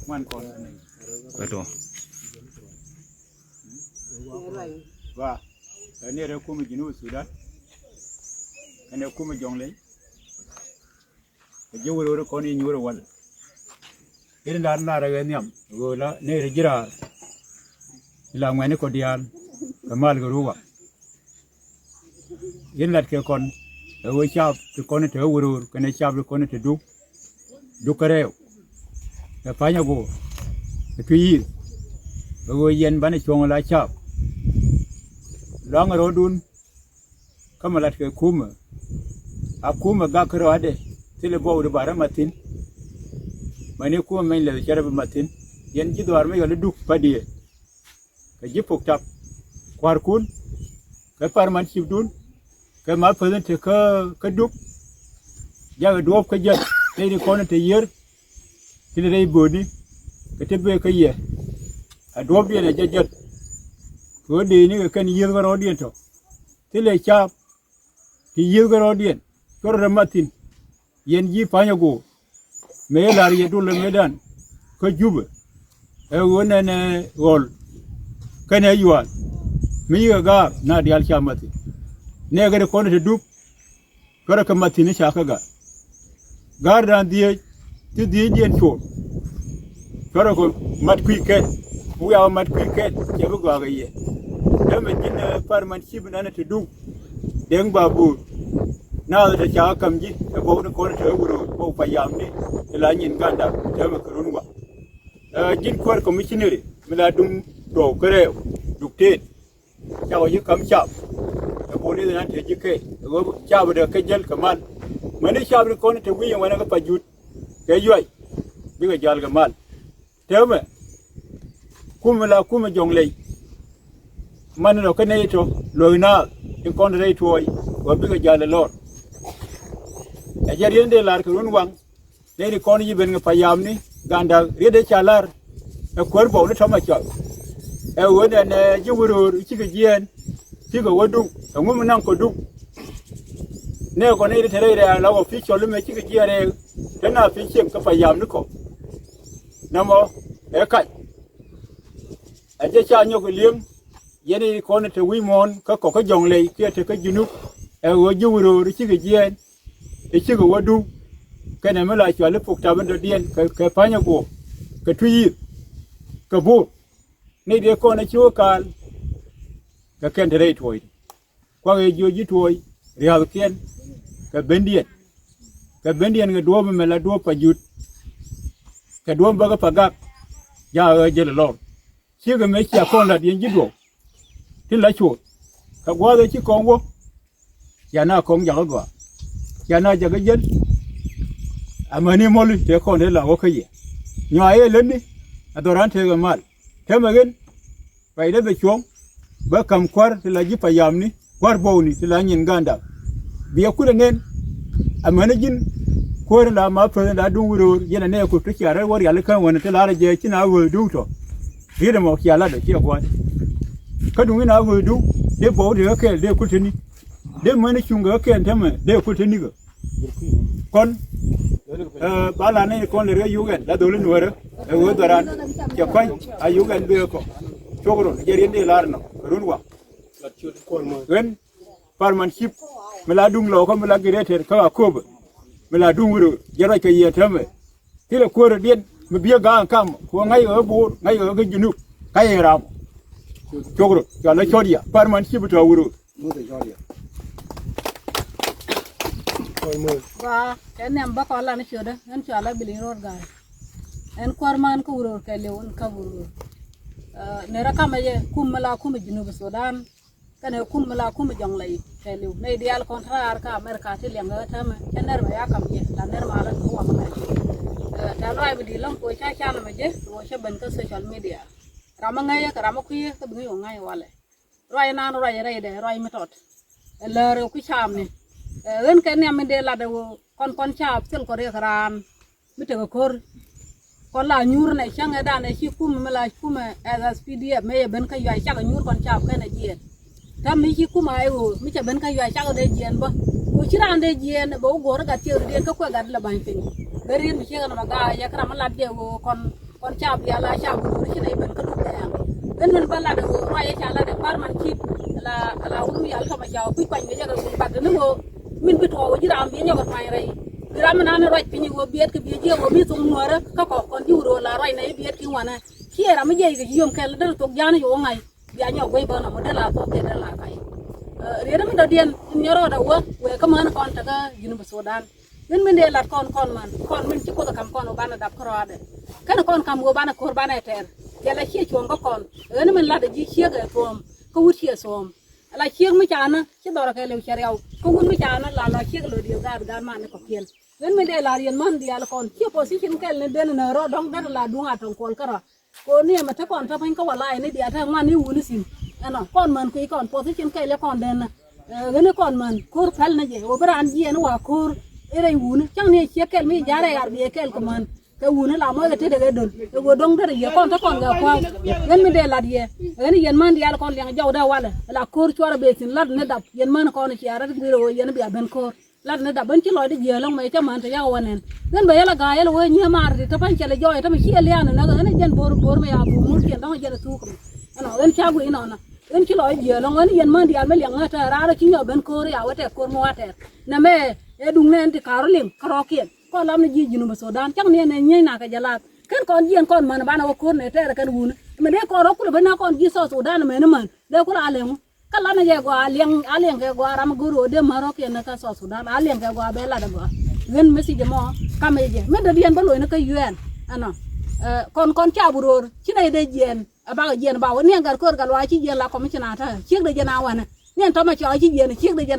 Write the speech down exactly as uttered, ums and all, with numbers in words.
Ŋuan kɔn. Ba tuɔ. Ba. Ɛ ni rɛ kumɛ Junub Sudan. Ɛn ɛ kumɛ Jɔŋlɛy. Kɛ ji̱ wur wur kɔn i̱ nyuur ɛ wal. I̱ ri lar nar ɛ ɣɛ nhiam ɣöö la ni ri ji̱ raar. Ila ŋuɛ̈ni kɔ diaal kɛ mal kɛ ruwa. Yin lat kɛ kɔn ɛ ɣöö cap ti kɔn te wurur kɛnɛ cap ti kɔn te duk. Duk kärɛw kɛ pa̱ny agoo kɛ tui̱ yi̱th. Ɛ ɣöö yɛn banɛ cuɔ̱ŋ la cap. Luaŋ rɔɔdun kä mi lat kɛ kumä. A kumä gak kärɔadɛ thilɛ bɔwdɛ ba rɛ mathin. Mani kumä meny lɛth cɛ rɛ bi mathin. Yɛn ji̱ dhuaar mi yɔl i̱ duk pädiɛ. Kɛ ji̱ pok tap kua̱rkun kɛ par man cipdun kɛ ma päthin te kä kä duk. Jakɛ duɔ̱ɔ̱p kä jät te ri kɔn te yier. Ti ni rɛy böötni kɛ ti bee kä yɛ. A duɔ̱ɔ̱pdiɛn a jät jät. Kɛ ɣöö dee ni kɛ kɛn yieth kä rɔɔdiɛn tɔ. Thilɛ caap ti yieth kä rɔɔdiɛn cuɔr rɛ mathin. Yɛn ji̱ pa̱ny agoo mëë la̱r yɛ dulɛ mëëdan kä Jubɛ. Ɛ ɣöö nɛnɛ ɣɔl kɛnɛ yual mi yikɛ gaar na diaal ca mathin. Nɛɛkɛ ti kɔn te duk cuɔrɛ kɛ mathin ca kä gaar. Gaardan dhieec ti dhiecdiɛn cuɔr. Cuɔrɛ kɛ mat kui̱ kɛn wiaa mat kui̱ kɛn cɛ bi gɔaa kɛ yɛ. Dämɛ ji̱n ɛ par man cip nanɛ te duk. Deŋ ba buur naath te ca kä ka̱m ji̱ ɛ bɔk ni kɔn te wuror bɔk pa yamni. Ti la nyin ganda te mɛ kɛ run wa. Ɛ ji̱n kuäär commissionary mi la duŋ duɔw kärɛw duk tet. Cakɔ ji̱ ka̱m cap ɛ buni dhi nan te ji̱ kɛ ɛ ɣöö cap dee kä jäl kɛ mal. Mäni cap ni kɔn te wi̱i̱ ɛn wɛnɛ kä pa jut kɛ yuay. Bikɛ jal kɛ mal. Täämɛ kumɛ la kumɛ Jɔŋlɛy. Man rɔ kä nɛy tɔ luɔ̱k naath in kɔn rɛy tuɔɔy wä bikɛ jal ɛ lɔr. Ɛ jɛ riet in dee lar kɛ run waŋ. Nɛy ti kɔn yi ben kɛ payamni ganda riet dee ca lar. Ɛ kuäär bɔw ni tɔmɛ cɔl ɛ ɣöö nɛn ɛ ji̱ wä röör cikɛ jiɛɛn. Cikɛ wä duk ɛ ŋum naŋ kɔ duk. Nɛɛ kɔ nɛy ti te rɛy rɛ̈ɛ̈k la wä pi̱c cɔl imɛ cikɛ jiɛɛn rɛɛk. Te na pi̱c cieŋ kä payamni kɔ. Nɔmɔ ɛ kac. Ɛ jɛ ca nyɔk ɛ li̱em. Yɛn i̱ kɔn te wi̱i̱ muɔ̱ɔ̱n kä kɔk kä Jɔŋlɛy kiɛ te kä Junub. Ɛ ɣöö ji̱ wä röör i̱ cikɛ jiɛɛn. I̱ cikɛ wä duk kɛnɛ mi la cual i̱ puk tap in dɔ̱diɛn kɛ pa̱ny ɛ guɔ̱ɔ̱k kɛ tui̱ yi̱th kɛ bo̱o̱r. Ni dee kɔn ɛ ci wä kaal kɛ kɛn te rɛy tuɔɔcni. Kuak ëë jiöc ji̱ tuɔɔc ria̱thkiɛn kɛ bendiɛn. Kɛ bendiɛn kɛ duɔ̱ɔ̱p ɛmɛ la duɔ̱ɔ̱p pa jut. Kɛ duɔ̱ɔ̱p bäkɛ pa gak. Jaak ɣä jäl ɛ lɔr. Cikɛ mëë cia kɔn la̱t yɛn ji̱ duɔ̱ɔ̱p. Ti la cuɔth kɛ gua̱a̱th ëë ci kɔn wä. Cia na kɔn jakä gɔaa. Cia na jakä jäl. Amäni mɔli tëë kɔn tëë la wä kä yɛ. Nyuaayɛ lätni a dhɔran tëëkɛ mal. Täämɛ ɣän ruacdä bɛ cuɔ̱ŋ. Bä ka̱m kua̱r ti la ji̱ payamni kua̱r bɔwni ti la nyin ga̱a̱nda. Biɛ kulɛ nɛn. Amäni ji̱n kuäär in la ma päth in la duŋ wi̱r ɣöör yɛn ɛ nɛɛku ti cia rɛl wä rialikä wäni ti la̱rä jɛ ci na ɣööth duŋ tɔ. Riet ɛmɔ cia latdɛ ciɛ gua̱a̱th. Kä duŋ in a ɣööth duŋ dee bɔw ti ɣä kɛɛl dee kul teni. Dee mäni cuŋ kɛ ɣä kɛɛl täämɛ dee kul teni kä. Kɔn ba la nɛy kɔn lɛ riɛ yuk ɛn la dholi nuäärä. Ɛ ɣöö dhɔran cɛ kɔ̱ny a yuk ɛn bee kɔ. Cuɔk rol jɛ riɛn dee lar nɔ kɛ run wa. Ɣän parman cip mi la duŋ lɔɔkä mi la gɛ rɛtɛr kä a köpä. Mi la duŋ wurä jɛ ruac kɛ yiɛn täämɛ. Thilɛ kuäärä diɛn mi biɛ ga̱a̱ŋ kam kɛ ɣöö ŋa̱c ɣä bo̱o̱r ŋa̱c ɣä kä Junub. Ka yɛ ram cuɔk rol cɔal ɛ cɔt ya parman cip tɔ̱ wurä. Gua kɛ nhiam bä kɔn lan ciötdä ɛn cua la biliŋ ro̱o̱t ga̱a̱c. Ɛn kuäär man kä wuror kɛ liw ɛn kä wuror. Nërä kamɛ yɛ kum mi la kum Junub Sudan. Kɛnɛ kum mi la kum Jɔŋlɛy kɛ liw nɛy diaal kɔn raar kä America ti liɛŋ ɣä täämɛ cɛ nɛr mɛ ya kam yɛ la nɛr ma rɛ kä wamɛ. Tɛl ruac bi di̱i̱t lɔ̱ŋ kɛ wä ca can mɛ jɛ wä cä ben kä social media. Ram mi ŋäcä kɛ ram mi kui̱ kä bi ŋäc wä ŋa̱c walɛ. Ruac inan ruac rɛydɛ ruac mi tɔt. Ɛ läär ɛ ku caamni. Ɛ ɣän kɛ nhiam mi dee lat ɛ ɣöö kɔn kɔn caap thil kɔ riɛk raan. Mi tekɛ ko̱r. Kɔn la nyuur nɛ cäŋɛ dan ɛ ci kumɛ mi la kumɛ S S P D F mëë yɛ ben kä yuay cakɛ nyuur kɔn caap kɛnɛ jiɛɛn. Täämɛ mi ci kumɛ a i̱ ɣöö mi cɛ ben kä yuay cakɛ dee jiɛɛn bä. Ku ci raan dee jiɛɛn bɛ wä guɔ̱ɔ̱r i̱ gat tiɛɛk ridiɛn kä kuɛ gat ilɛ ba̱ny piny. Ri mi ciek ɛn ma gaa yɛ kä ram mi lat jɛ ɣöö kɔn, kɔn ca bial a ca wur wur ci nɛ iben kä duk dɛɛŋ. Ɣän min ba lat ɣöö ruac ɛ ca lat ɛ bar man cip la, la wur mi yal tɔmɔ ca kui̱ kuany mi jɛ kɛ wur bat ni ɣöö min bi tuɔɔk wä ji̱ ram bi nyɔk ɛ tuany rɛy. Bi ram mi nan ruac piny ɣöö biɛt kɛ biɛ jiɛ ɣöö mi thok nuɔrä kä kɔk kɔn ji̱ wur ɣöö la ruac nɛ i̱ biɛt ki wanɛ. Ciɛ ram mi jiɛc kɛ ci yom kɛl derɛ thok ja̱a̱n i̱ ɣöö ŋa̱c. Bia nyɔk guey bä nɔmɔ dee la thok kɛ dee la kac. Riet mi dɔ̱diɛn in nyɔrɔ da wä wee kä män kɔn tekä Junub Sudan. Ɣän min dee lat kɔn kɔn man, kɔn min ci Kuoth ɛ kam kɔn wä banɛ dap kärɔadɛ. Kɛn kɔn kam wä banɛ ko̱r banɛ tɛr. Jɛ la ciɛ cuɔ̱ŋ kä kɔn. Ɣän min lat ji̱ ciek ɛ thuɔ̱ɔ̱m kä wut ciɛ thuɔ̱ɔ̱m. Ala ciek mi canä ci dhɔrɔ kɛ lëu cɛ riaw kä wut mi canä la lɔ ciek lɔ diël gaat gaat man ni kɔ̱kiɛn. Ɣän min dee lat yɛn man diaal kɔn ciɛ position kɛl ni den ni rɔ dɔ̱ŋ derɛ la duŋ a tɔ̱ŋ kuɔl kärɔa. Ko ni ɛmɛ te kɔn tɔ piny kä wala ɛn i̱ diaal te ŋuan ni wuni thi̱n. Ɛnɔ kɔn män kui̱ kɔn position kɛl yɛ kɔn den na. Ɣän i̱ kɔn män ko̱r päl ni jɛ wä bi raan jiɛɛn i̱ wa ko̱r i̱ rɛy wuni cäŋ ni ɛ ciek kɛl mi ja̱rɛ yar biɛ kɛl kɛ män. Kɛ wuni la muɔc kɛ tetdɛ kɛ do̱l ɛ ɣöö dɔ̱ŋ derɛ yɛ kɔn te kɔn kɛ kua̱a̱k. Ɣän mi dee lat yɛ ɣän i̱ yɛn män diaal kɔn liɛŋ jɔwdɛ walɛ la ko̱r cuarɛ bɛ thi̱n lat ni dap yɛn män kɔn cia rɛt guir ɛ ɣöö yɛn i̱ bia ben ko̱r. Lat ni dap ɣän ci lɔcdä jiääk ɛlɔ̱ŋ mɛ cä män te yak wä nɛn. Ɣän bɛ yɛl a ga̱a̱c yɛl wee nyiee maar ti te pa̱ny cɛl jɔɔc te mi ci ɛ lia̱a̱n ɛn ɣän ɛ jɛn bo̱r bo̱r mi ya buk mur kiɛn dɔ̱ŋ jɛn ɛ thuk mi. Ɛnɔ ɣän ca guic nɔnɔ ɣän ci lɔcdä jiääk ɛlɔ̱ŋ ɣän ɛ yɛn män diaal mi liɛŋ ɣä tɛɛr raar ɛ ci nyɔk ben ko̱o̱r ya wä tɛɛr ko̱o̱r mi wä tɛɛr. Nɛ mɛ ɛ duŋ nɛn ti ka̱r ɔ liŋ kärɔɔkiɛn kɔn lam ni ji̱ Junub Sudan cäŋ ni ɛn ɛ nyieny nakɛ jɛ lath. Kɛn kɔn jiɛn kɔn män banɛ wä ko̱o̱r nɛ tɛɛr ɛ kɛn wuni. Mɛ dee kɔn rɔ kulɛ ben na kɔn ji̱ South Sudan mɛn män dee kulɛ a lɛŋ. Kä lanɛ jɛ gɔaa liɛŋ a liɛŋ kɛ gɔaa ram go̱r ɣöö dee märɔkiɛn ni kä South Sudan a liɛŋ kɛ gɔaa bɛ lat ɛ gɔaa. Ɣän message mɔ kamɛ jɛ mi dɔ̱diɛn bä lo̱cni kä U N ɛnɔ. Kɔn kɔn ca bi ro̱o̱r ci nɛy dee jiɛɛn ɛ bakɛ jiɛɛn ba wä niɛn gat köör gat luaac ci jiɛɛn la commissioner ta̱a̱ ciek dee jɛn a wanɛ niɛn tɔmɛ cɔɔc ci jiɛɛn ciek dee jɛn a